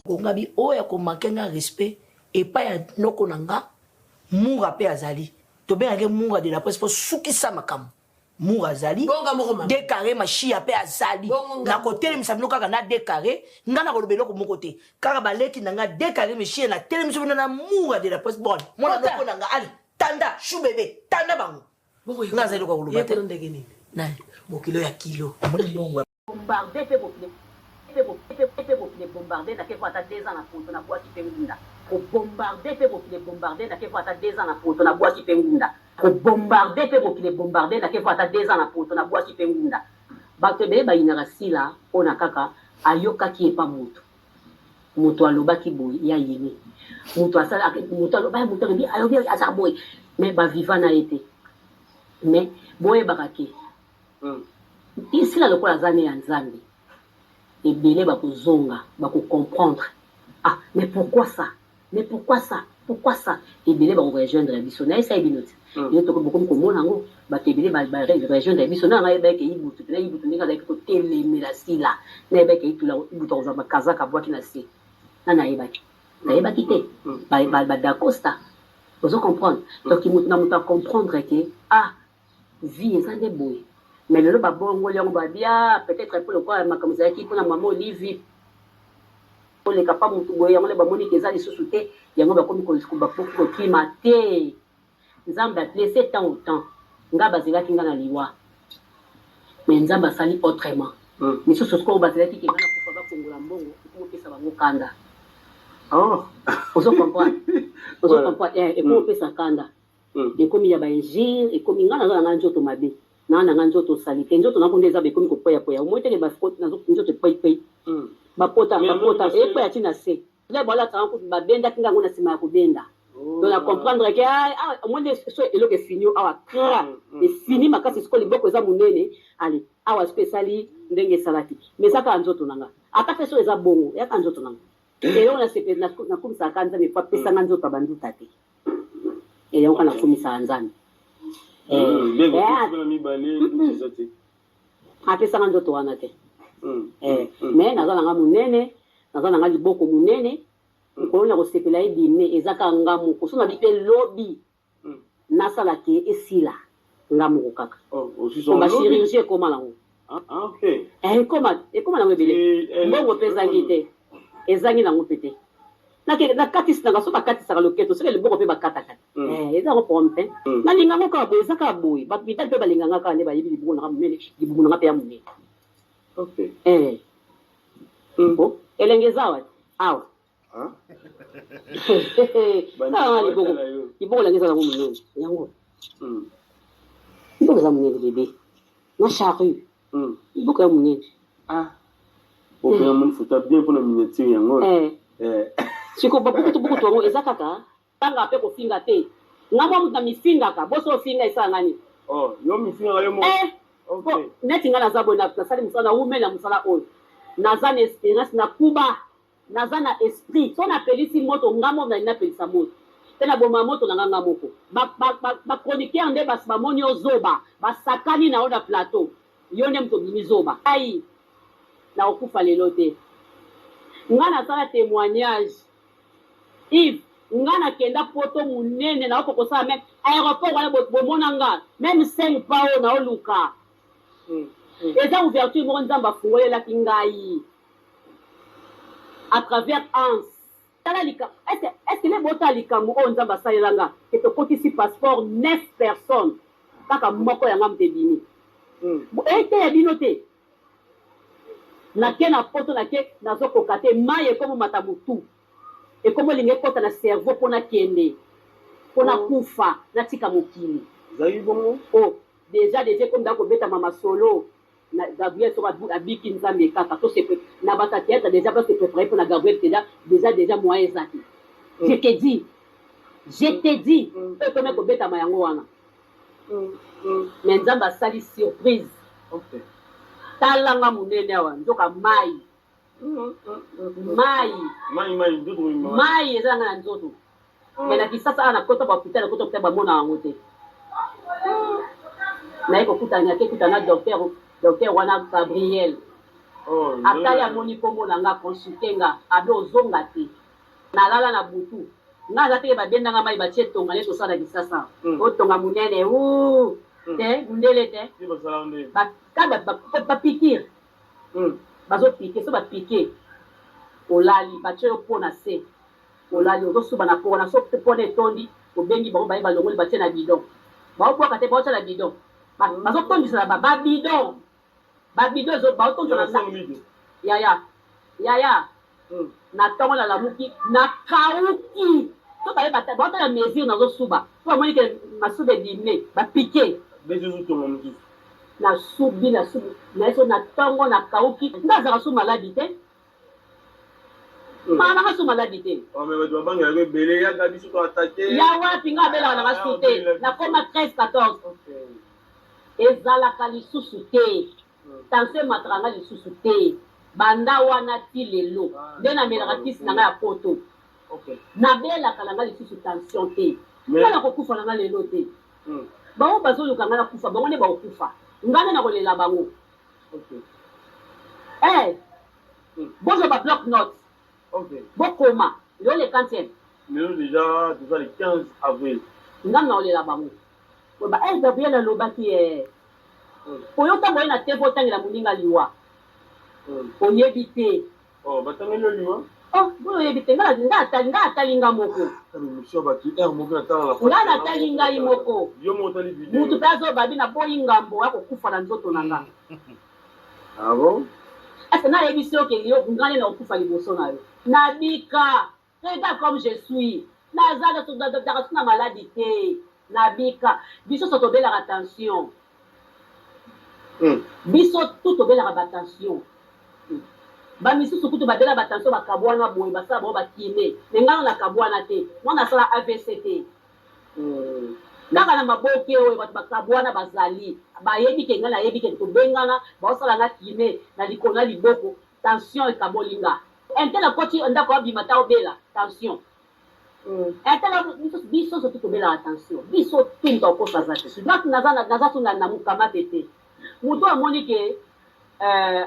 Kongabi oyo ako manque nga respect epai ya noko na nga Mura pe azali tobengaka ye Mura de la presse po sukisa makambo Mura azali de carre Mashiya pe azali nakotelemisa bino kaka na de carre nga nakoloba eloko moko te kaka baleki na nga de carre Mashiya natelemisa bino na Mura de la presse bon mwana noko na nga ale tanda chou bebe tanda bango nga azali eloko ya koloba te bokilo ya kilo Bombarde pe mokili pe pe pe mokili bombarde na ke ko ata 2 ans na poto na bwaki pe ngunda ko bombarde pe mokili bombarde na ke ko ata 2 ans na poto na bwaki pe ngunda ko bombarde pe mokili bombarde na ke ko ata 2 ans na poto na bwaki pe ngunda Bato ebele bayinaka Sila pona kaka ayokaki epa mutu mutu alobaki boye ye ayini mutu asala mutu aloba mutu alobi alobi aza boye mais ba viva na ye te mais boyebaka ke Sila lokola aza ne ya nzambe ebele bakozonga bako comprendre ah mais pourquoi ça mais pourquoi ça pourquoi ça ebele bako rejoindre biso nayebisaki bino te lelo toko bokomi komona yango bato ebele ba ba rejoindre biso na nayebaki ke ibutu pena ibutu ndenge azalaki kotelemela sila nayebaki ke itula ibutu akozwa bakazaka abwaki na se na nayebaki nayebaki te ba ba ba dacosta ozo comprendre donc moto na moto a comprendre ke ah Vie eza nde boye mais lelo ba bongoli yango ba bia peut etre po lokola makambo ezalaki pona maman olive oleka pa mutu boye yango nde bamoni ke eza lisusu te yango bakomi bakoki kokima te nzambe a laisse temps au temps nga bazelaki nga na liwa mais nzambe asali autrement misusu sikoyo bazelaki ke nga nakufa bakongola mbongo ekomopesa bango kanda oh. ozo comprendre ozo comprendre eh, ekomopesa kanda Ekomi ya ba injures, ekomi nga naza na nga nzoto mabe, naa na nga nzoto salite, nzoto na ngo nde eza ekomi ko kweya kweya, omoni te ke ba nazo nzoto ekweyi kweyi, ba pota ba pota ekweya ti na se. Nde balataka ngo kutu ba bendaki nga ngo na sima ya kobenda. Donc na comprendre ke ah omoni nde so eloko efini yo awa cra efini makasi sikoyo liboko eza munene allez awa sikoyo esali ndenge esalaki mais eza kaka nzoto na nga ata pe soki eza bongo eza kaka nzoto na nga. Eloko na sepeli nakumisaka kaka Nzambe po apesa nga nzoto ya ba nduta te. Eloko kaka nakumisaka Nzambe. Apesa nga nzoto wana te. Mais naza na nga munene, naza na nga liboko munene, mokolo nakosepela ebime eza kaka nga moko. Soki nabi pe lobi Nasala ke esila nga moko kaka. Oh, Po ba chirurgie ekoma nango. Ah, ah, okay. Eh, ekoma, ekoma nango ebele. Eh, Mbongo pe ezangi te. Ezangi nango pe te. Nake nakatisi nanga soki bakatisaka loketo soki liboko pe bakataka. Eh, eza yango problème te. Nalinga yango kaka boye, eza kaka boye. Bato mibali pe balinga nga kaka nde bayebi libumu nanga monene, libumu nanga pe ya monene. Okay. Eh. Oh, elengi eza awa te. Awa. Ah, liboko liboko langi eza nango monene yango liboko eza monene bebe na charrue liboko ya monene. Ah openga moni photo bien mpona miniature yango. Eh. Siko babukutu bukutu yango eza kaka tanga mpe kofinga te nga mwa moto na mifingaka boso ofinga esala nga nini? Oh, yo mifingaka yo moko. Eh, Okay. Neti nga naza boye nasali mosala na wumeli na mosala oyo naza na experience na kuba Naza na esprit soki na pelisi moto nga moko nalingi na pelisa moto pe na boma moto na nga nga moko ba ba ba chroniqueur nde basi ba moni yo zoba ba sakani na yo na plateau yo nde moto obimi zoba ngai nako kufa lelo te nga na sala temoignage Yves nga na kenda poto munene nao koko sala meme aeroport wana bo mona nga meme 5 pas oyo nao luka eza ouverture moko nzambe afungolelaki ngai à travers Hans. Tala likambo, est-ce que, est-ce que ne botala likambo oyo Nzambe asalela nga, que tokotisi passeport 9 personnes, kaka moko ya nga moto ebimi. Eteya bino te? Nake na poto, nake, nazokoka te, mayi ekomi omata mutu, ekomi olinga ekota na cerveau po nakende, po nakufa, natika mokili. Ezalaki bongo? Oh, dejà, dejà ekomi dejà kobetama masolo. Na Gabriel soki abiki nzambe kaka to se na bato ya theatre dejà ba se preparer pona Gabriel dejà dejà dejà moyen eza te je te dis je te dis oyo ekomi kobetama yango wana mais nzambe asali surprise tala nga munene awa nzoka mayi mayi mayi eza nga na nzoto mais na kisasa awa nakota ba hopital nakota hopital bamona yango te naye kokutana nake kutana na docteur docteur wana Gabriel. Oh, Atali amoni kombo na nga consulte nga abi ozonga te. Nalala na butu nga aza teke babenda nga mayi batie tonga neti osala na kisasa otonga munene ooh te mundele te ba ka ba ba piqure bazo pique so ba pique olali batie yo po na se olali ozo suba na po wana so po wana etondi obengi bango baye balongoli batie na bidon bao bwaka te bao tia na bidon bazo tondisa na ba bidon Ba bidon ezo ba otonza na ndako. Yaya yaya na tongo na lamuki na kauki to baye ba ba tala mesure nazo suba to bamoni ke masuba ebime ba pique. Beti ozo tonga mosusu. Na subi na subi na so na tongo na kauki nga azaka su maladi te. Mawa nanga su maladi te. Oh mais bato babangelaka ebele ya gabi soki attaque. Ya wapi nga abelaka nanga su te nakoma 13 14. Ezalaka lisusu te. Tension emataka nga lisusu te. Banda wana ti lelo nde namelaka kisi na nga ya poto. Nabelaka na nga lisusu tension te. Nga nakokufa na nga lelo te. Baoyo bazoluka nga nakufa bango nde bakokufa. Nga nde nakolela bango. Eh! Bozwa ba bloc notes. Bokoma. Lelo le quantième? Lelo dejà toza le 15 avril. Nga naolela bango. Ba eh Gabriel alobaki eh. Oyo tango oye na TV otangela moninga liwa. Oyebi te. Oh batangeli yo liwa? Oh boni oyebi te nga nga atali nga atali nga moko. Nga natali ngai moko. Yo moko otali video. Mutu pe azo babi na boyi ngambo ya kokufa na nzoto na nga. Ah bon? Est-ce que nayebisi yo ke yo nga nde nakokufa liboso na yo? Nabika. Regarde comme je suis. Naza nazalaka su na maladi te. Nabika. Biso nionso tobelaka tension. Biso tout tobelaka ba tension. Ba misusu kutu babela ba tension bakabuana boye basala bango ba kine. Mais nga nanu nakabuana te. Nanu nasala avc te. Kaka na maboke oyo bato bakabuana bazali. Bayebi ke nga nayebi ke tobengana baosala nga kine na likolo na liboko. Tension ekaboli nga. Intel akoti ndako abima ata obela tension. Intel biso biso surtout tobelaka tension. Biso tout moto akokosa aza te. Nga naza naza su na mukamate te. Moto amoni ke euh,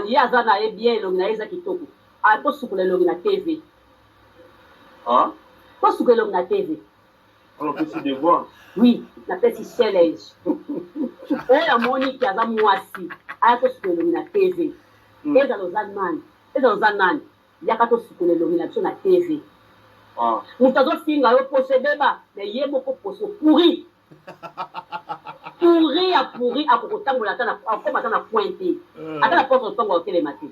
ye aza na ye bien elongi na ye eza kitoko. Tosukola elongi na TV. Ah? Tosukola elongi na TV. Wana opesi devoir. Oui, napesi challenge. Oyo amoni ke aza mwasi, aya tosukola elongi na TV. Ezala oza nani, ezala oza nani, yaka tosukola elongi na biso na TV. Ah. Moto azofinga yo poso ebeba, mais ye moko poso pourri. Pourri ya pourri akokotambola ata na akokoma ata na coin te. Ata na porte lopango akotelema te.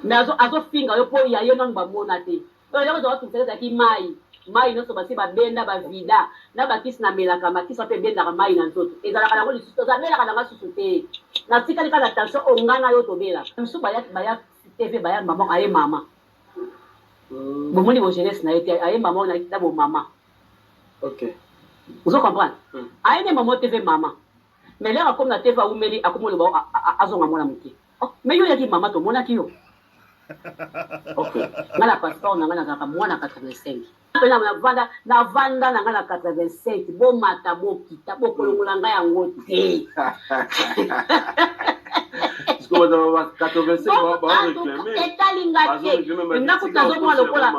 Mais azo azofinga yo po ya ye nanu bamona te. Donc eloko ezalaka kotungisa nga ezalaki mayi, mayi nionso basi ba benda ba vida na ba kisi na melaka ma kisi wana pe ebendaka mayi na nzoto ezalaka nango lisusu te nabelaka nanga susu te natikali kaka na tension oyo nga na yo tobelaka. Misusu baya baya TV baya maman aye maman bomoni bo jeunesse na ye te aye maman na bo maman ozo comprendre aye nde maman TV maman mais l'heure akomi na TV awumeli akomi oloba azonga mwana moke. Oh, mais yo oyaki mama tomonaki yo. Okay. Nga na passeport na nga nazalaka mwana 85. Pe na navanda navanda na nga na 85 bomata bokita bokolongola nga yango te. Sikoyo baza ba 85 ba réclamer. Etali nga te. Nga kutu nazomona lokola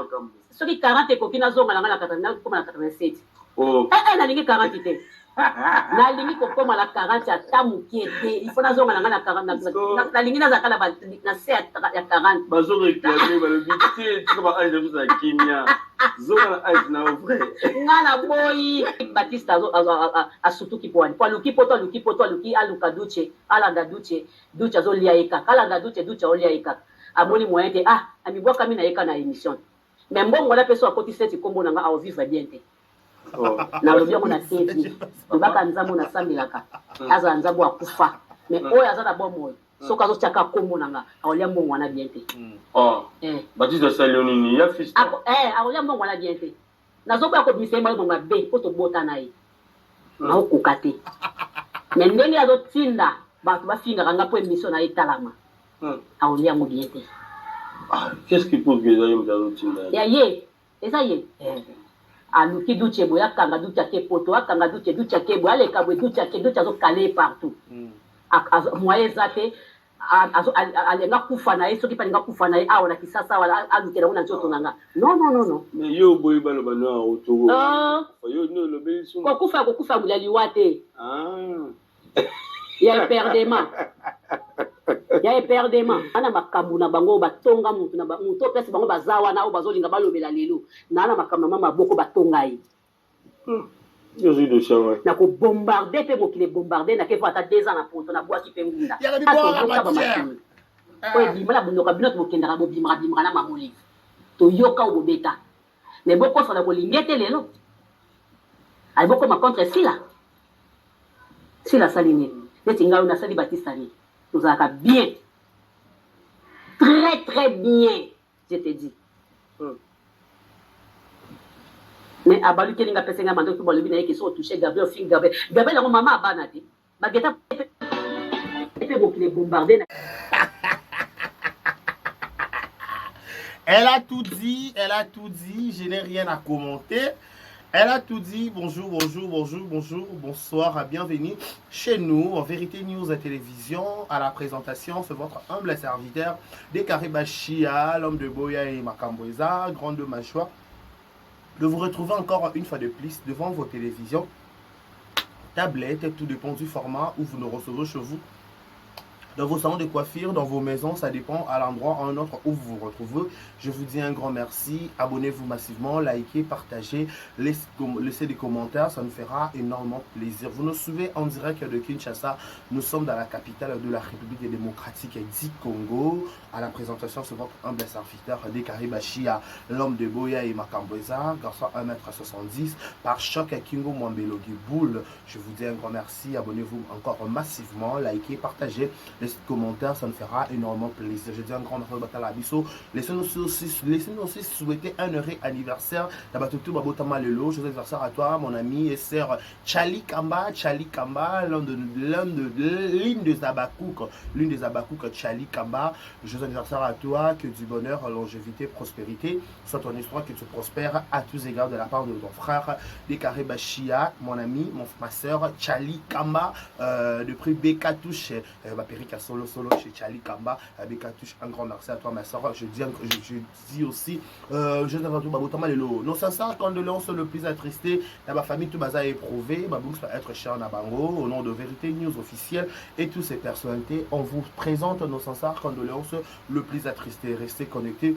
soki 40 ekoki nazonga na nga na 80 nakoma na 87. Oh. Eh eh nalingi 40 te. Nalingi kokoma na 40 ata mokie te. Il faut nazonga na nga na 40 nalingi nazala kaka na se ya 40. Bazo réclamer balobi te tika ba age na biso na kimia. Zonga na age na yo vrai. Nga na boyi Batista azo asutuki po wani. Po aluki poto aluki poto aluki aluka Duce alanda Duce Duce azolia ye kaka alanda Duce Duce aolia ye kaka. Amoni moyen te ah amibwakami na ye kaka na emission. Mais mbongo wana pe soki akotisi neti kombo na nga ako vivre bien te. Nalobi yango na TV. Lobaka Nzambe oyo nasambelaka azala Nzambe oyo akufa mais oyo aza na bomoi soki azotia kaka kombo na nga akolia mbongo wana bien te. Eh. Batiste asali yo nini? Ya fiston. Ako eh akolia mbongo wana bien te. Nazoboya kobimisa ye maloba mabe po tobota na ye. Naokoka te. Mais ndenge azotinda bato bafingaka nga po emission na ye etalama. Akolia yango bien te. Ah, qu'est-ce qui prouve que eza ye moto azotinda ye? Ya ye, eza ye. Aluki Duce boye akanga Duce ake poto, akanga Duce, Duce ake boye, aleka boye Duce ake, Duce azokale ye partout. Moyen eza te. Alinga kufa na ye, soki mpe alinga kufa na ye awa na Kisasa awa, alukela yango na nzoto na nga. Non, non, non, non. Mais yo oboyi baloba no otoko. Ah. Yo nde olobeli sumu. Kokufa, kokufa ya liwa te. Ah. Ya eperdement, ya eperdement ana makambo na bango oyo batonga mutu na mutu oyo place bango baza wana, oyo bazolinga balobela lelo naa na makambo na ma maboko batonga ye. Yo ozwi dossier yango? Na kobombarde mpe mokili ebombarde, nake vo ata 2 ans na poto, nabwaki mpe ngunda. Yaka bibwaka Atoyoka matière. bamakili oyo ebima na bonoka bino to bokendaka, bobimaka bimaka na mamolive, toyoka oyo bobeta. Mais bokosana kolingi ete lelo ayi bokoma contre Sila. Sila asali nini? Neti ngai oyo nasali Batista nini, tozalaka bien, très très bien, je te dis. Mais abalukeli nga, apesi nga mandoki. Balobi na ye ke so otouche Gabriel, ofingi Gabriel. Gabriel yango mama abana te, bageta mpe mokili ebombarde na Elle a tout dit, elle a tout dit, je n'ai rien à commenter. Elle a tout dit. Bonjour, bonjour, bonjour, bonjour, bonsoir, bienvenue chez nous, en Vérité News à télévision. À la présentation, c'est votre humble serviteur, Dekaré Bachia, l'homme de Boya et Makamboeza, grande mâchoire, de vous retrouver encore une fois de plus devant vos télévisions, tablettes, tout dépend du format où vous nous recevez chez vous. Dans vos salons de coiffure, dans vos maisons, ça dépend à l'endroit, à un autre où vous vous retrouvez. Je vous dis un grand merci. Abonnez-vous massivement, likez, partagez, laissez des commentaires, ça nous fera énormément plaisir. Vous nous suivez en direct de Kinshasa. Nous sommes dans la capitale de la République démocratique du Congo. À la présentation, c'est votre humble serviteur Dekaré Bachia, l'homme de Boya et Makamboeza, garçon 1m70, par choc à Kingo Mwambelogi Boule. Je vous dis un grand merci. Abonnez-vous encore massivement, likez, partagez, laissez des commentaires, ça nous fera énormément plaisir. Je dis un grand merci à Biso. Laissez-nous aussi souhaiter un heureux anniversaire. Nabatutu Babotama Lelo, joyeux anniversaire à toi, mon ami et sœur Chali Kamba, Chali Kamba, l'un de l'une des Abakouk, l'une des Abakouk, Chali Kamba. Joyeux anniversaire à toi, que du bonheur, longévité, prospérité soit ton histoire, que tu prospères à tous égards de la part de ton frère Dekaré Bachia, mon ami, ma soeur Chali Kamba, de prix BK Touche, Perika Solo Solo chez Chali Kamba, BK Touche, un grand merci à toi, ma soeur. Je dis aussi, je nos sincères condoléances le plus attristé dans ma famille, tout baza éprouvé, Babou va être cher na bango, au nom de Vérité News officielle et toutes ces personnalités, on vous présente nos sincères condoléances le plus attristé. Restez connectés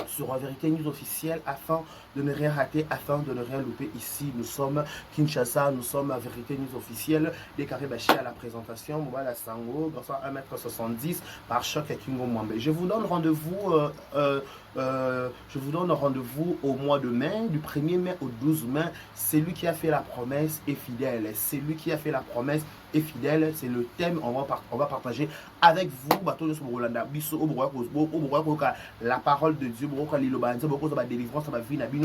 sur Vérité News officielle afin de ne rien rater, afin de ne rien louper. Ici, nous sommes Kinshasa, nous sommes à Vérité News officielle. Dekaré Bachi à la présentation, Mobala Sango, garçon 1m70 par choc à Kingo Mwambe. Je vous donne rendez-vous au mois de mai, du 1er mai au 12 mai. C'est lui qui a fait la promesse est fidèle. C'est lui qui a fait la promesse est fidèle. C'est le thème. On va partager avec vous. Bato nyonso bokolanda biso, oyo la parole de Dieu, bokoka liloba Nzambe, bokozwa ba délivrance ba vie na bino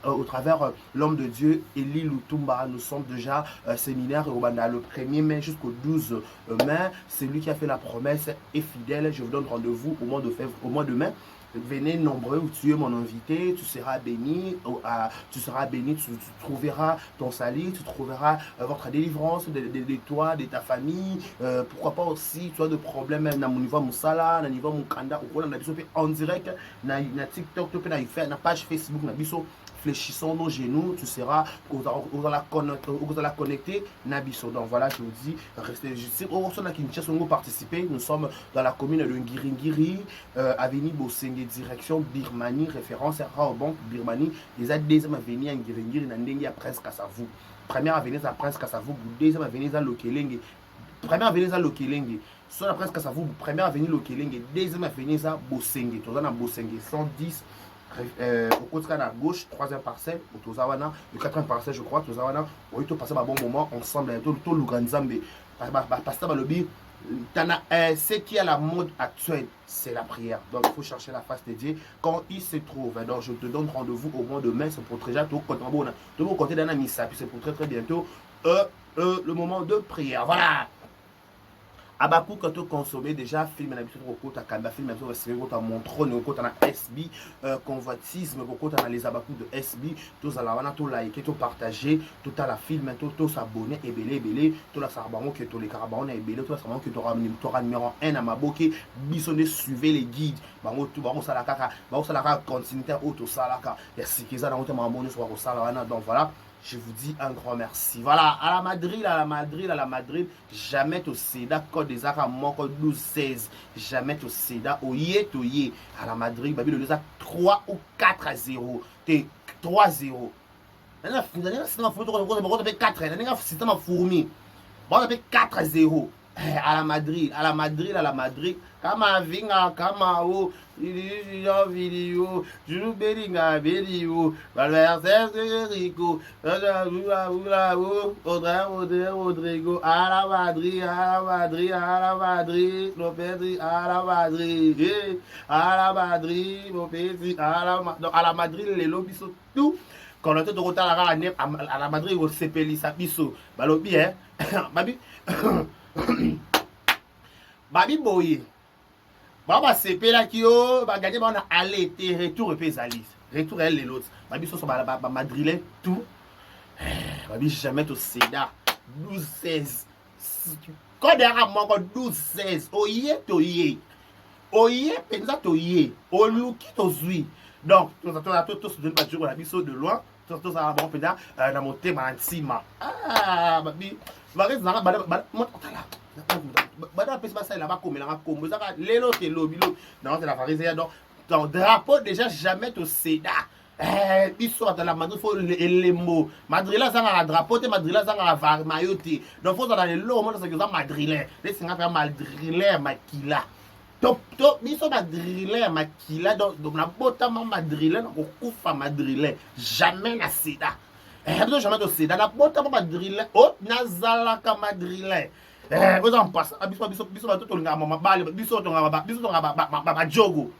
au travers l'homme de Dieu Eli Lutumba. Nous sommes déjà séminaire Rwanda le 1er mai jusqu'au 12 mai. C'est lui qui a fait la promesse est fidèle. Je vous donne rendez-vous au mois de février, au mois de mai. Venez nombreux, tu es mon invité, tu seras béni, tu seras béni, tu trouveras ton salut, tu trouveras votre délivrance de toi, de ta famille, pourquoi pas aussi, tu as de problèmes na niveau mosala, na niveau mokanda, okolanda biso pe en direct na TikTok, to pe na page Facebook na biso, fléchissons nos genoux, tu seras la connecté na biso. Donc voilà, je vous dis, restez juste au Kinshasa, participer. Nous sommes dans la commune de Ngiringiri, avenue Bosenge, direction Birmanie, référence à Raobank Birmanie, les deuxième avenue à Ngiringiri, na ndenge ya Prince Kasavu. Première avenue à Prince Kasavu, deuxième avenue à Lokelenge. Première avenue à Lokelenge. Sur la Prince Kasavu, première avenue Lokelenge, deuxième avenue à Bosenge. Toza na Bosenge 110, okotika na gauche, troisième parcelle, toza wana, le quatrième parcelle, je crois. Toza wana, oyi topasa ba bon moment ensemble, toluka Nzambe. Pasteur balobi tana, ce qui est à la mode actuelle, c'est la prière. Donc il faut chercher la face de Dieu quand il se trouve. Donc je te donne rendez-vous au mois de mai. C'est pour très bientôt, tout le côté d'un ami, c'est pour très très bientôt, le moment de prière. Voilà. Abakuka to consommer déjà film na biso kokota kamba film na biso basenge kota montrone kokota na SB euh, convoitisme kokota na les Abaku de SB tozala wana to like to partager totala film to to s'abonner ebele ebele tolasaka bango ke tolekaka bango na ebele tolasaka bango ke toka numéro 1 na maboke biso nde suivez les guides bango tout bakosala kaka bakosala kaka continuité oyo tosalaka ya sika eza nango te makambo nyonso bakosala wana. Donc voilà, je vous dis un grand merci. Voilà, à la Madrid, à la Madrid, à la Madrid, jamais toseda. Code ezaka moko, 12 16, jamais toseda. Oye toye à la Madrid, babi lelo eza 3 ou 4 à 0 te, 3 0. Ndenge système fourmi bakota mpe 4, ndenge système fourmi bakota mpe 4 à 0. À la Madrid, à la Madrid, à la Madrid. Kama vinga kama o video jubelinga belio Rico Rodrigo, à la Madrid, à la Madrid, à la Madrid, mon petit, à la Madrid, à la Madrid, mon petit, à la, donc à la Madrid lelo biso tout kono te tokotala kaka ne à la Madrid kosepelisa biso. Balobi babi babi boye, bao basepelaki yo bagagner bao na aller te, retour mpe ezali retour ya lelo ti babi soso bamadrilais tout babi jamais toseda. 12 16, code yaka moko, 12 16. Oye toye, oye mpenza toye, oluki tozwi. Donc tosudoni bajoko na biso de loin, tozala bango mpenza na motema na ntima. Babi barezinanga tala bada bapesi basalela bakomelanga kombo ezaka lelo te, lobi lobi naotela varise ya. Donc drapeau déjà, jamais toseda. Biso bato ya Madrid, faut elembo madrilais azangaka drapeau te, madrilais azangaka maillot te. Donc faut ozala lelo omona soki oza madrilais lesinga mpe madrilais ya makila. To biso madrilais ya makila, donc nabotama madrilais, nakokufa madrilais, jamais na sida. Biso jamais toseda. Nabotama madrilais, o nazalaka madrilais. Oza mpasa biso biso biso bato tolingaka mabale, biso tolingaka, biso tolingaka bajogo,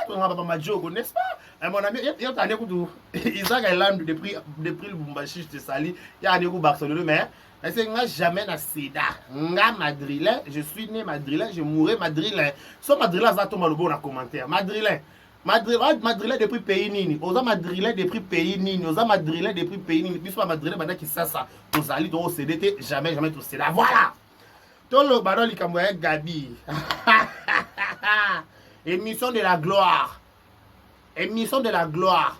tolingaka bamajogo, n'est-ce pas, mon ami? Yo tane kutu Isaac Elandu depuis Lubumbashi, je te salue. Ya ane ku Barcelone, mais c'est nga jamais na sida. Nga madrilais, je suis né madrilais, je mourrai madrilais. So madrilais aza to malobo na commentaire. Madrilais, madrilais depuis pays nini? Oza madrilais depuis pays nini? Oza madrilais depuis pays nini? Biso bamadrilais bandaki sasa tozali tokosede te, jamais, jamais toseda. Voilà, toloba no likambo ya Gabi, émission de la gloire, émission de la gloire.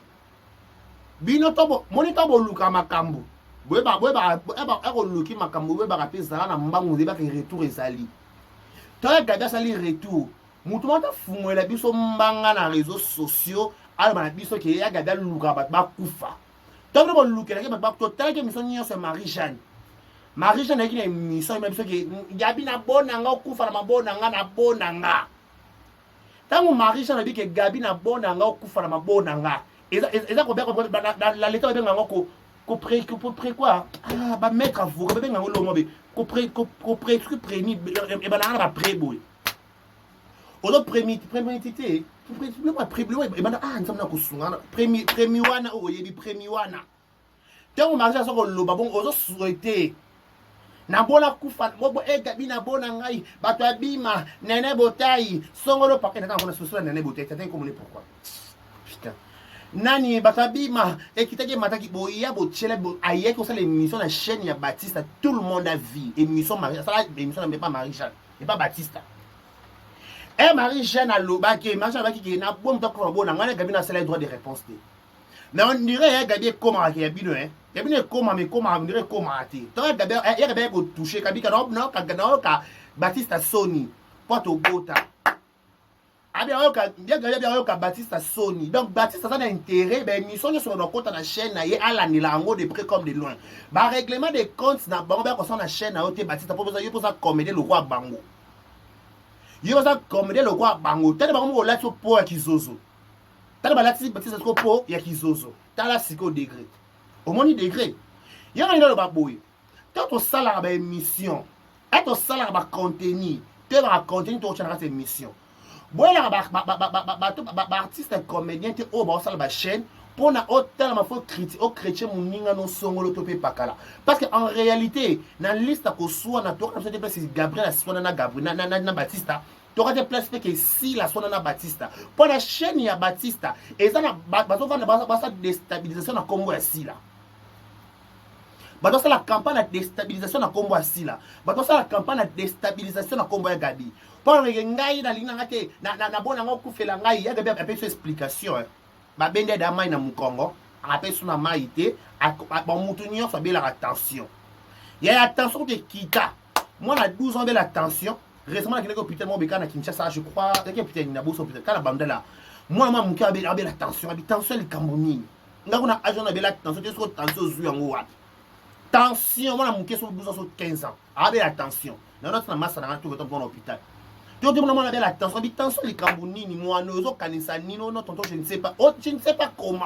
Bino to moni to boluka makambo, boyeba boyeba ekoluki makambo, boyebaka mpe ezala na mbangu, oyebaka retour ezali. To Gabi asali retour, motu moko afungolela biso mbanga na réseaux sociaux, aloba na biso ke ya Gabi alukaka bato bakufa. To bino bolukelaki bato, totalaki émission nyonso ya Marie Jeanne. Marie Jeanne ayaki na émission yeba biso ke Gabi nabonanga okufa na mabonanga nabonanga. Ntango Marie Jeanne abi ke Gabi nabonanga okufa na mabonanga, eza kobenga la leta, babenga yango kopré quoi, ah, bamaître avocat babenga yango lomo be kopré préni, ebandaka na bapré boye, ozo prémédité ebanda. Ah, nzambe na kosunga premi wana oyo oyebi premi wana. Ntango Marie aza koloba bongo, ozosouhaiter nabona kufa Gabi, nabona ngai bato abima nene botai songolo pake natanga kona soso nene botai tata ekomone. Pourquoi, putain, nani bato abima ekitaki emataki boya botiela ayaki kosala émission na chaîne ya Baptiste. Tout le monde a vu émission Marie asala émission na epa Marie Jeanne, epa Baptiste. E Marie Jeanne alobaki, Marie Jeanne alobaki ke na bo moto akufa bona ngai na Gabi nasala droit de réponse te. Mais on dirait ya Gabi ekomaka ya bino ya bino ekomama ekomaka, on dirait ekomaka te. To ya Gabi, ya Gabi ekotouche kabika naoka Baptiste soni mpo tobota abi ayoka ya Gabi ayoka Baptiste soni. Donc Baptiste aza na intérêt baémission nyonso bakota na chaîne na ye, alandela yango de près comme de loin. Barèglement de compte na bango bakosala na chaîne na yo te, Baptiste, mpo yo mpoza comédien lokwa bango, yo baza comédien lokwa bango. Tala bango moko olati po ya kizozo, tala balati Baptiste siko po ya kizozo. Tala sikoyo degré, omoni degré yango nini? Aloba boye, to tosalaka baémission e tosalaka bacontenu, toyebaka contenu tokotya na kati ya émission. Boyelaka bato baartiste comédien te oyo baosala bachaîne. Mpo na otalama fo ochrétien moninga no songolo to mpe pakala. Parce que en réalité, na liste ya koswana, toka na biso te place Gabriel aswana na Gabriel na Batista. Toka te place mpe ke Sila aswana na Batista. Mpo na chaîne ya Batista, eza na bazovanda basa déstabilisation na kombo ya Sila. Bato basala campagne ya déstabilisation na kombo ya Sila. Bato basala campagne ya déstabilisation na kombo ya Gabi. Mpo na ngai nalingi nanga te nabona yango okufela ngai. Ya Gabi apesi explication. Babende da mai na mokongo, apesi na mai te, bamutu nyonso abelaka tension. Ya tension kutu ekita. Mwana 12 ans abela tension. Récemment nakendaki hôpital moko beka na Kinshasa, je crois, ezalaki hôpital na boso hôpital kala bandala. Mwana mwa moke abela tension, abi tension likambo nini? Nga kuna age wana abela tension te, soki tension ozwi yango wapi? Tension mwana moke so 12 ans so 15 ans abela tension. Na noti na masa na nga to to na hôpital. To to mwana abela tension, abi tension likambo nini? Mwana ozokanisa nini? Non tonton, je ne sais pas. Oh, je ne sais pas comment.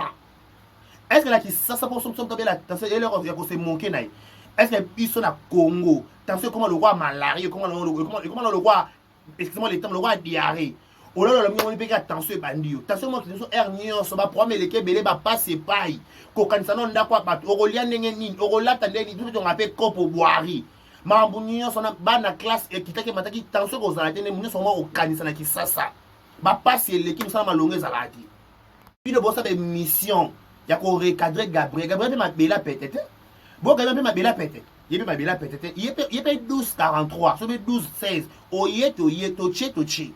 Est-ce que la Kinshasa pour son abela tension eloko ya ko se manquer na ye? Est-ce que biso na Congo tension comment le roi malaria, comment le roi, excusez-moi les termes, le roi diarrhée? Olala mingi omoni mpe kaka tension ebandi yo. Tension moko tension aire nyonso baproblème eleki ebele, bapasi epai kokanisa no ndako ya bato, okolia ndenge nini, okolata ndenge nini, tonga mpe kopo bwari makambo nyonso na bana classe ekitaki emataki, tension kozala te. Nde nyonso moko kokanisa na Kisasa, bapasi eleki, mosala malongo ezalaka te. Bino bosala émission ya korecadrer Gabriel. Gabriel mpe mabele apete te, bo Gabriel mpe mabele apete, ye mpe mabele apete te, ye mpe 12 43 so mpe 12 16 oye toye totie totie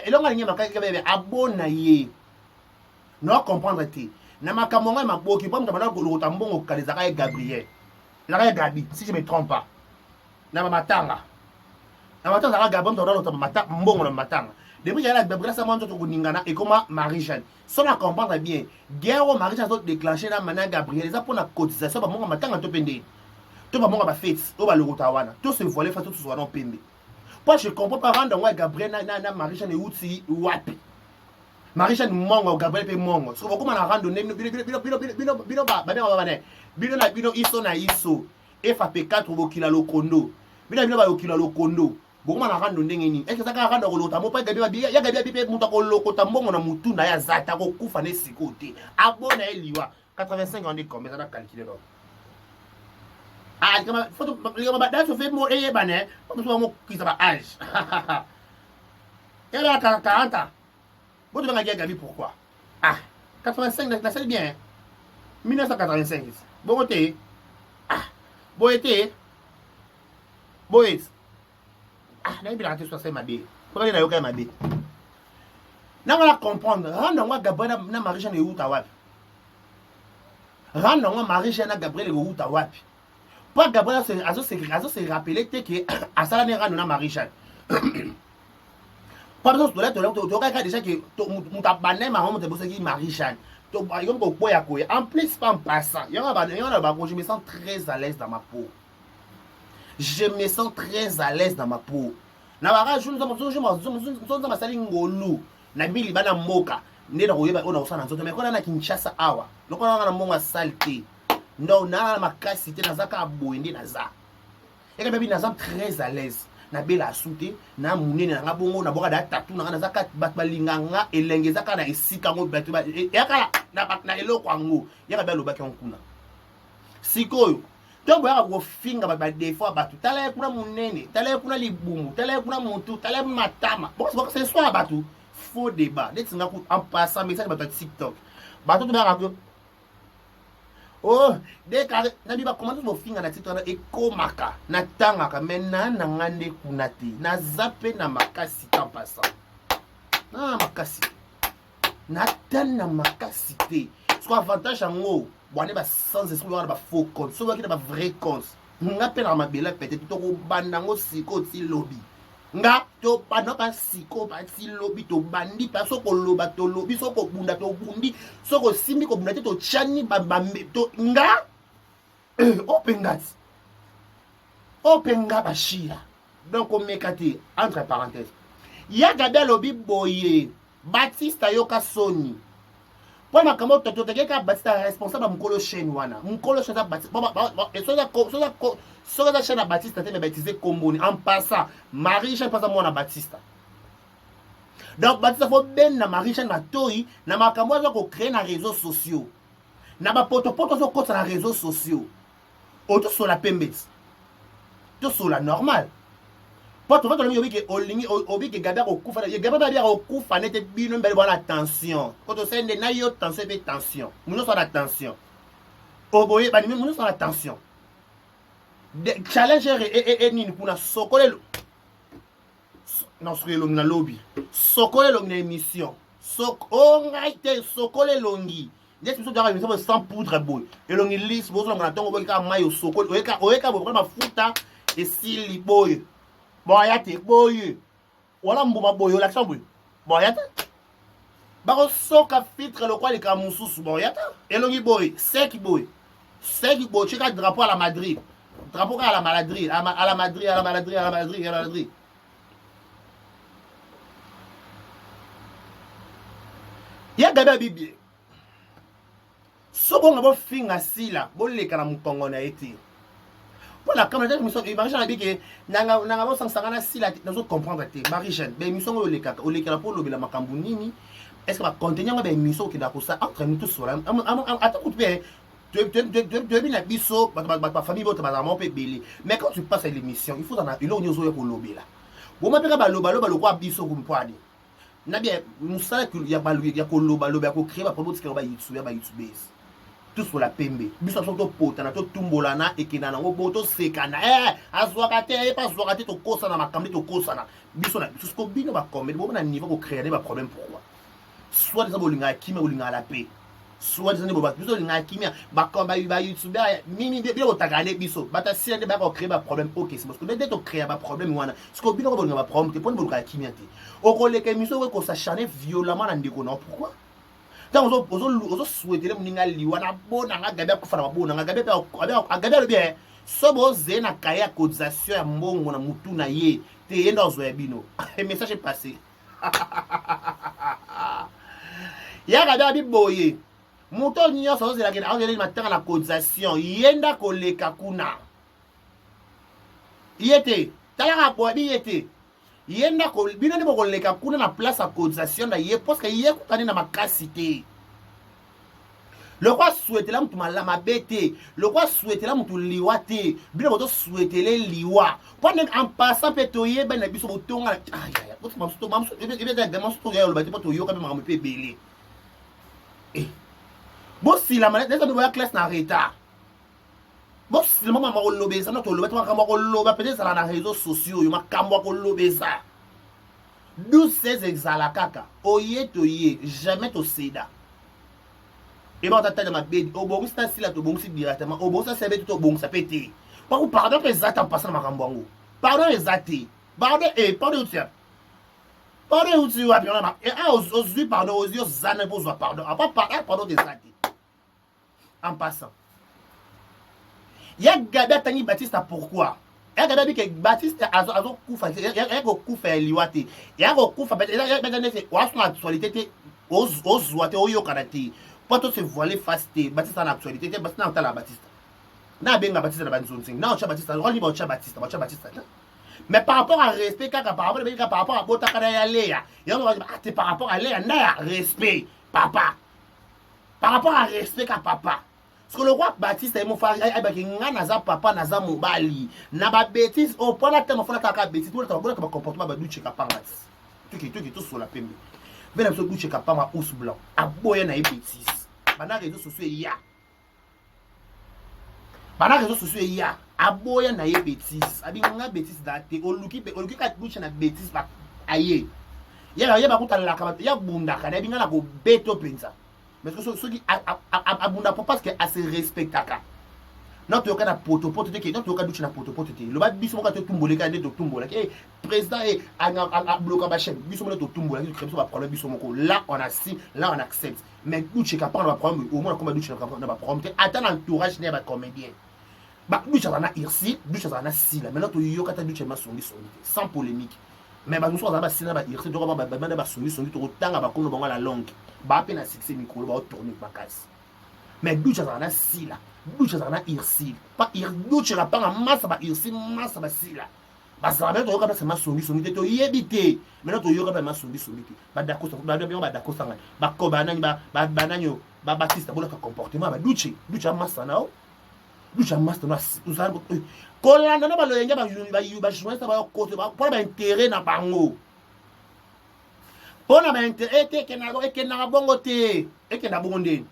elongo alingi makasi abona ye no comprendre te na makambo ngai maboki mpo moto abanda kolokota mbongo kala ezalaka ye Gabriel, ezalaka ye Gabi si je me trompe pas. Na bamatanga, na matanga ezalaka Gabriel moto abanda kolokota mbongo na matanga. Depuis yala Gabriel asama nzoto koningana, ekoma Marie Jeanne. So na comprendre bien, guerre oyo Marie Jeanne azodéclenche na mana Gabriel eza mpona cotisation bamonga matanga to mpe ndeni to bamonga bafete oyo balokota wana to se voile fa to tozwa na pembe. Po je comprends pas rendre yango ya Gabriel na Marie Jeanne euti wapi. Marie Jeanne mongo, Gabriel mpe mongo, soki bokóma na rando nde bino babengaka bane bino na bino iso na iso FAP4 bokila lokondo, bino na bino bayokila lokondo, bokóma na rando ndenge nini? Eke ezaka rando ya kolokota mo mpo ya Gabi abi mpe moto akolokota mbongo na mutu na ye aza te, akokufa na esiko te, abona ye liwa. 85 ans nde combien? Eza na calcule donc. Ah, likama badate ofe mo eyebana mosu bamokisa ba age ela 40 ans botobengaki ya Gabi. Pourquoi? Ah, 85 nasali bien, 1985 bongo te. Ah, boye te, boye. Ah, nayebelaka te so asali mabe mpona nayoka ya mabe nanga na comprendre rando yango ya Gabriel na Marie Jeanne euta wapi? Rando yango Marie Jeanne na Gabriel ekouta wapi? Mpo Gabriel azose rappeler te ke asala ne rando na Marie Jeanne. Mpo biso toyokaka déjà ke moto abandai mama, moto ebosaki Marie Jeanne yomi koboya koya. En plus, pas en passant, yango na bako, je me sens très à l'aise dans ma peau, je me sens très à l'aise dans ma peau. Na baka jour nzambe asali ngolu na bili bana mboka nde na koyeba oyo na kosala na nzoto. Mais kona na Kinshasa awa, lokola nanga na mbongo asali te, donc naa na makasi te, naza kaka boye nde naza. Eka bebi naza très à l'aise, nabela asu te na monene nanga bongo, naboka da tatu nanga, naza kaka bato balinga nga, elenge eza kaka na esika yango, bato eyaka na eloko yango. Yaka be alobaki yango kuna. Sikoyo ntango boyaka kofinga bato badefo ya bato, tala ye kuna monene, tala ye kuna libumu, tala ye kuna motu, tala ye matama, bokase ya bato, faux débat. Neti nga en passant message, bato ya TikTok, bato tobayaka oh déclaré nabi bakomanta bofinga na titre wana ekomaka, natangaka me na na nga nde kuna te, naza mpe na makasi te. En passant, na makasi, natali na makasi te. Siko avantage yango bwane ba sans esprit wana, ba faux compte, soki baki na ba vrai compte, nga mpe na mabele peut-être tokobanda yango sikoyo ti lobi. Nga tobanda mpa sikoyo mpa ti lobi, tobandi mpa so koloba tolobi, so kobunda tobundi, so kosimbi kobunda te, totyani nga openga ti openga bashia. Donc omeka te. Entre parenthèse, ya Gabi alobi boye: Batiste ayoka soni mpo makambo totokeka. Batiste responsable ya mokolo chaîne wana, mokolo chaîne eza Batiste. Soki eza chaîne ya Batiste te, me bautiliser komboni. En passant, Marie Jeanne mpo aza mwana Batiste. Donc Batista faut benda Marie Jeanne matoyi na makambo aza ko créer na réseaux sociaux. Na ba potopoto azo kotisa na réseaux sociaux. Otosola pembe ti. Tosola normal. Po to vatala obi ke olingi obi ke Gabi akokufa ye Gabi abi akokufa nete bino mbele bwana tension. Ko to sende na yo tension pe tension. Muno so na tension. Oboye bani muno so na tension. Challenge e e nini kuna sokolelo. Na soki elongi na lobi. Sokola elongi na émission. Sok o oh, ngai te sokola elongi. Neti biso toyaka émission sans poudre boye. Elongi lisse bozolonga na ntongo boye kaka mai osokoli oyeka oyeka boye mafuta esili boye. Bon aya te boye. Wala mbuma boye olakisa boye. Bon aya te. Bakosoka filtre lokwa likambo mosusu. Bon aya te. Elongi boye, sec boye. Sec boye tsheka drapeau à la Madrid. Drapeau kaka à la Madrid, à la Madrid, à la Madrid, à la Madrid, à la Madrid. Ya Gabi abi bien. Soki bonga bofinga Sila, boleka na mokongo na ye te. Mpo na kamera émission Marie Jeanne abi ke nanga nanga bosangisaka na Sila te, nazo comprendre te. Marie Jeanne, ba émission oyo olekaka, olekela mpo olobela makambo nini? Est-ce que ba contenu yango ba émission okendaka kosala entre nous tous voilà. Ata kutu mpe toyebi na biso bato ba famille boto bazala moko mpe ebele. Mais quand tu passes à l'émission, il faut na eloko nyonso oya kolobela. Boma mpe kaka balobaloba lokola biso kumpwani. Na bien musala ya balu ya koloba loba ya ko créer ba problème otikaka ba youtube ya ba youtubeurs tosola pembe biso biso topotana totumbolana ekenda nango bo tosekana eh, azwaka te ye mpe azwaka te tokosana makambo nde tokosana biso na biso siko bino bacomédie bomona niveau kocréer nde baproblème pourquoi soit eza bolingaka kimia bolingaka la paix soit eza nde boba biso olingaka kimia bayoutubeur mimi bino botakaka nde biso bato asila nde bayaka kocréer baproblème ok c'est parce que nde tocréa baproblème wana sikoyo bino ko bolinga baproblème te mponi bolukaka kimia te okoleka émission okoki kosacharne violemment na ndeko na yo pourquoi ntango ozosouetele moninga liwa na bona nga gabi akufa na mabona nga gabi gabi alobi eh, so bozee na kaye ya cotisation ya mbongo na mutu na ye te ye nde azwa ya bino message est passé ya gabi abi boye moto nyonso azozelaka azozeleli matanga na cotisation ye nde akoleka kuna ye te talaka boye ye te ye nde bino nde bokoleka kuna na place ya cotisation na ye parce que ye kutani na makasi te lokwa asuetela motu mabe te lokwa asuetela motu liwa te bino bozosuetele liwa mpo ndenge en passant mpe toyebani na biso botonga oloba te mpo toyoka mpe makambo mpe ebele eh. bosilama neza boya classe na retard bosilama makambo ya koloba eza na toloba te makambo ya koloba mpenza ezala na réseau sociaux oyo makambo ya koloba eza 12 16 ezala kaka oye toye jamais toseda eba otatala mabe obongisi na sila tobongisi directement obongisi na sila mpe te tobongisa mpe te pako pardon mpe eza te mpasa na makambo yango pardon eza te pardon e pardon euti wapi pardon euti wapi wana ozwi pardon ozwi ozana mpo ozwa pardon apa pardon eza te en passant ya gabi atangi batista pourquoi ya gabi abike batista azokufa ya kokufa ya liwa te ya kokufa neti oasuna actualité te ozwa te oyokana te mpo to se voile face te batista na actualité te batista na otala batista na abenga batista na banzonzing na otya batista olini baotya batista baotya batista te mais par rapport à respect kaka par rapport kaka par rapport à botaka na ya leya yango ah, te par rapport à leya nda ya respect papa par rapport à respect ka papa siko lokwa batiste ye mofa ayebaki nga naza papa naza mobali na babétise oyo mpo natema fo nataka bétise bolata bacomportement baduche kapanga ti tuki tuki tosola pembe mpe na biso duche kapanga ours blanc aboya na ye bétise bana réseau sociaux eya bana réseau sociaux eya aboya na ye bétise abi nga bétise da te oluki oluki ka duche na bétise aye ye bakutanelaka bato ye abundaka nayebi ngai na kobeto mpenza mais soki abunda po parce que ase respectaka na toyoka na potopoto te ke na toyoka duce na potopoto te loba biso moko totumboleka nde totumbolaki e président e abloka bachaîne biso moko totumbolaki tocrée biso baproblème biso moko là on assume là on accepte mais duce kapanga na baproblème omona koma duce na baproblème te ata na entourage ne ya bacomédien Ba duche azala na Ursule, duche azala na Sila. Maintenant toyoka ta duche masongi songi te, sans polémique. Mais ba mususu azala ba Sila ba Ursule, toka ba ba ba songi songi toko tanga ba kono bango la longue. Ba pe na succès mikolo ba tourner makasi. Mais duche azala na Sila, duche azala na Ursule. Pas Ir duche rapanga massa ba Ursule, massa ba Sila. Bazala maintenant toyoka place masongi songi te toyebi te. Maintenant toyoka place masongi songi te. Ba dakosa ba ba ba dakosa ngai. Ba ko ba nani ba ba ba nani ba Batista bolaka comportement ba Duce. Duce amasa nao. Duce amasa na ozala eh, kolanda na baloyenge ba ba ba journaliste ba kote ba pona ba intérêt na bango. Pona ba intérêt te ekendaka ekendaka bongo te. Ekenda bongo ndeni.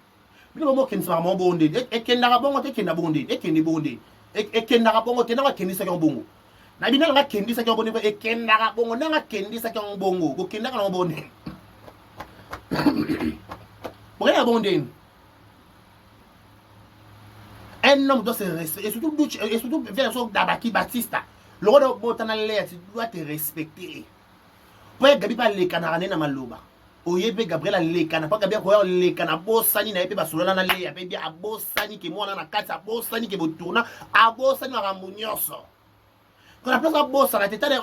Bino bomo kendisa makambo bongo ndeni. Ekendaka bongo te ekenda bongo ndeni. Ekende bongo ndeni. Ekendaka bongo te nanga kendisaki yango bongo. Na bino nanga kendisaki yango bongo ekendaka bongo nanga kendisaki yango bongo. Bokendaka nango bongo ndeni. Bokendaka bongo ndeni. Un homme doit se respecter et surtout et surtout vers so Dabaki Batista. Le roi de Botana Léa, tu dois te respecter. Po ya Gabi pe alekanaka naye na maloba. Oye pe Gabriel alekana po Gabi akoya olekana abosani na ye pe basolola na Lea pe bien abosani ke mwana na kati abosani ke botourna abosani makambo nyonso. Kona place abosana te tala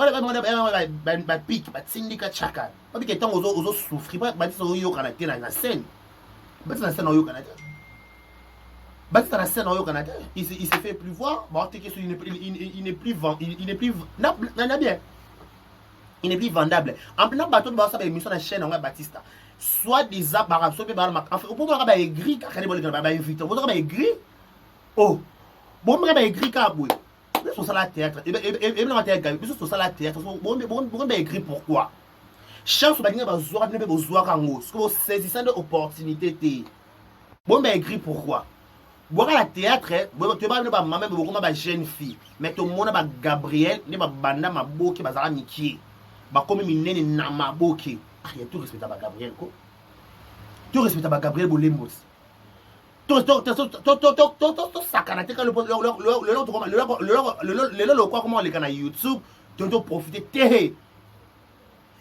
ba pique batindika chaka. Babike ntango ozo ozo souffrir batisa oyokana te na scène. Batisa na scène oyokana te. Batista na scène oyokana te. Il se, il se fait plus voir. Bon, il n'est il, il n'est plus il, il n'est plus na, na bien. Il n'est plus vendable. En plein bateau ba sa émission na chaîne ya Batista. Soit disant ba so pe ba en fait pour ba aigri kaka ne boleka ba invité. Boza ba aigri. Oh. Bon ba aigri ka boye. Biso sala théâtre. Et et na théâtre biso sala théâtre. Bon bon bon ba aigri pourquoi? Chance ba ninga ba zwa bino pe bozwaka yango. Ce que vous saisissez de opportunité te. Bon ba aigri pourquoi? Bwaka na théâtre, toyebaka bino ba mama mais bokoma ba jeune fille. Mais tomona ba Gabriel nde babanda maboke bazala mikie. Bakomi minene na maboke. Ah, ya tout respecta ba Gabriel ko. Tout respecta ba Gabriel Bolembo. To to to to to to to to to sakana te ka lelo lelo tokoma lelo lelo lelo lokwa koma oleka na YouTube to to profiter te.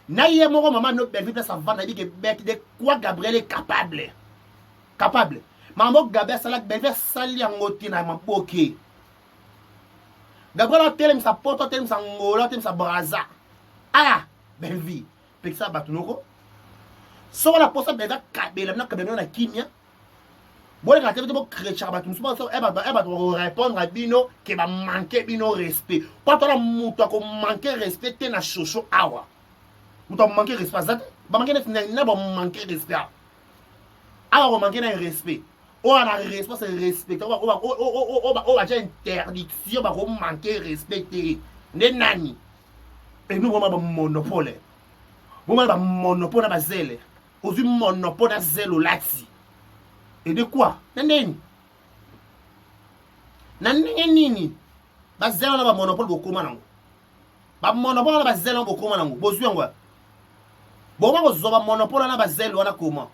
Na ye moko mama no Bellevue place avanda yebi ke bete de quoi Gabriel est capable. Capable. Maman Gabi asalaki Bellevue asali yango te na maboke. Gabriel atelemisa poto atelemisa Angola atelemisa Brazza. Ah Bellevue pekisa bato noko. Soko na posa Bellevue akabela bino akabela bino na kimia. Boleka te te bokretchaka bato mosusu baso eh bato eh bato bakorépondre bino ke bamanke bino respect. Po ata na moto akomanke respect te na shosho awa. Moto amanke respect aza te. Bamanke neti na bamanke respect awa. Awa ko manquer na respect. Oyo na respect se respecte. Oyo batia interdiction bako manquer respect te. Nde nani? Et nous vraiment ba monopole. Bomona ba monopole na ba zele. Ozwi monopole na zele olati. Et de quoi? Na ndeni? Na ndenge nini? Ba zele wana ba monopole bokoma nango. Ba monopole wana ba zele wana bokoma nango. Bozwi yango wapi? Bokoma kozwa ba monopole wana ba zele wana comment?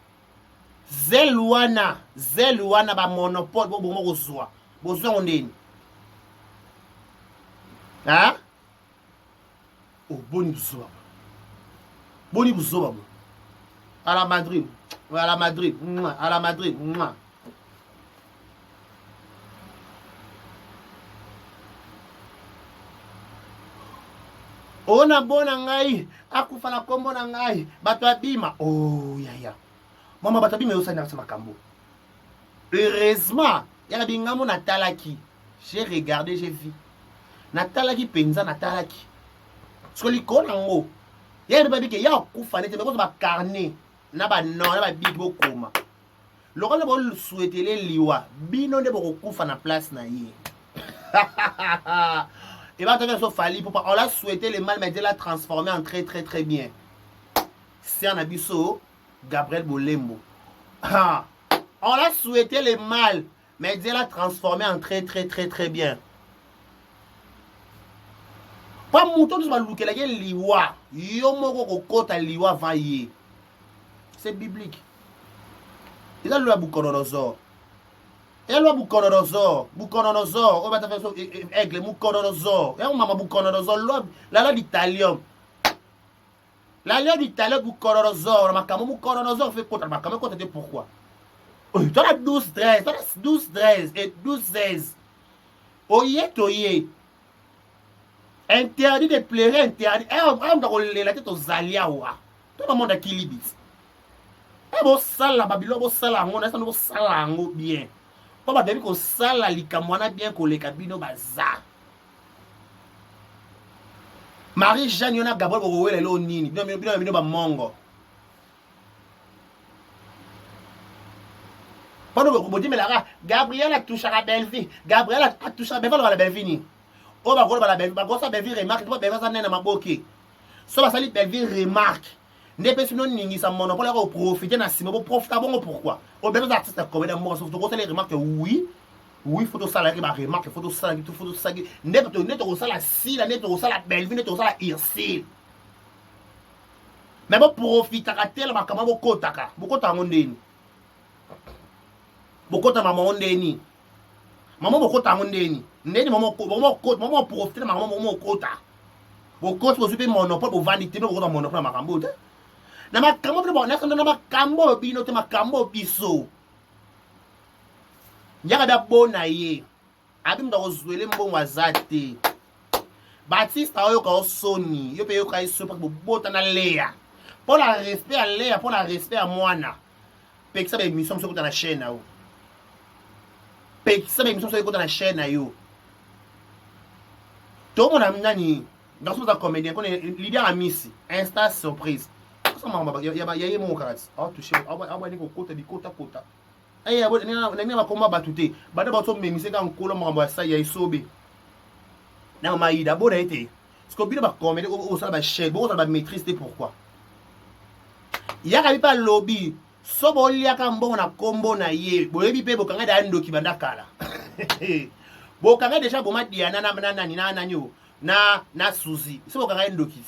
Zele wana, zele wana ba monopole bo bokoma kozwa. Bozwi yango ndeni? Hein? Oh, boni buzoba. Boni buzoba bo. À la Madrid. À la Madrid. À la Madrid. Ona bona ngai akufa na kombo na ngai bato abima oh yaya mama bato abima yosani na makambo heureusement yaka bingambo natalaki j'ai regardé j'ai vu natalaki mpenza natalaki siko likolo nango yaya mpe babike ya akufa nete mekozo bacarnet na banon na babiki bokoma lokola bosuetele liwa bino nde bokokufa na place na ye Et bah, so Fally Ipupa, on l'a souhaité le mal, mais Dieu l'a transformé en très très très bien. C'est un abisso, Gabriel Bolembo. Ah, on l'a souhaité le mal, mais Dieu l'a transformé en très très très très bien. mpo moto nyonso balukelaki liwa yo moko kokota liwa va ye c'est biblique eza lelo ya bukononosor eza lelo ya bukononosor bukononosor oyo bata so e, e, aigle mukononosor yango mama bukononosor loi la loi d'italium la loi d'italium bukononosor na makambo mukononosor fe kota na makambo ekota te pourquoi oyo tona 12 13 tona 12 13 et 12 16 oye toye interdit de pleurer interdit eh, awa moto akolela te tozali awa to bamonda kilibiti e bosala babilo bosala yango nayesano bosala yango bien mpo bato bayebi kosala likambo wana bien koleka bino baza. Marie Jeanne yo na Gabriel bokowela eloko nini? Bino bino bino ba mongo. Pano bodimelaka Gabriel atouchaka Bellevue. Gabriel atouchaka Bellevue aloba na Bellevue nini? Oyo bakoloba na Bellevue bakosa Bellevue remarque mpo Bellevue aza nene na maboke. So basali Bellevue remarque nde epesi bino ningisa monopole ya koprofite na nsima boprofita bongo pourquoi? Oyo Bellevue aza artiste ya comédie ya mboka soki tokosala remarque oui Oui, faut tosala ki ba remarque, faut tosala ki faut tosala ki nde to nde tokosala sila, nde tokosala Bellevue, nde tokosala Ursule. Mais bo profitaka te na makambo bokotaka. Bokota yango ndeni. Bokota mama yango ndeni. Mama bokota yango ndeni. Ndeni mama mama mama profiter na makambo mama okota. Bokoti bozwi mpe monopole bovandi te bokota monopole na makambo te. Na makambo mpe na makambo bino te makambo biso. Yaka da bona ye. Abi moto akozwele mbongo aza te. Batista oyoka yo soni, yo pe yoka ye soni parce bobota na Lea. Mpo na respect ya Lea, mpo na respect ya mwana. Pekisa ba émission mosusu ekota na chaîne na yo. Pekisa ba émission mosusu ekota na chaîne na yo. Tomona nani garçon aza comédien kone leader amisi insta surprise. Ya ye moko kaka ti. Awa touche, awa ni kokota bikota kota. Eh, na ndenge bakoma bato te banda bato omemise kaka nkolo makambo ya sai ya esobe na mama ida bona ye te siko bino bakomede osala bachaine bokozala bamaîtrise te pourquoi yaka bi mpe alobi so boliaka mbongo na nkombo na ye boyebi mpe bokanga deya ndoki banda kala bokanga deja boma diana na nani na nani o na na suzi so bokanga ye ndoki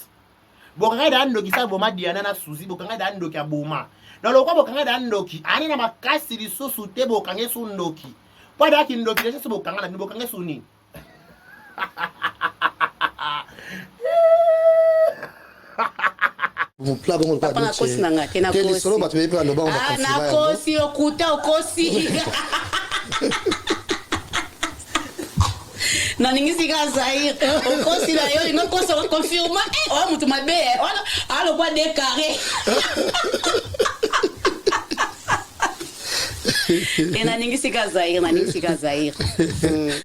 Bokanga da ndoki sa boma Diana na Suzy bokanga da ndoki aboma. Na lokwa bokanga da ndoki ani na makasi lisusu te bokanga su ndoki. Po da ki ndoki deja bokanga na bino bokanga su nini? Papa nakosi na nga te nakosi ah, nakosi lokuta okosi naningisi kaka zaire okosi na yo lingo kosa okonfirma eh, oya moto mabe eh, wana alokwa de carré e naningisi kaka zaire naningisi kaka zaire.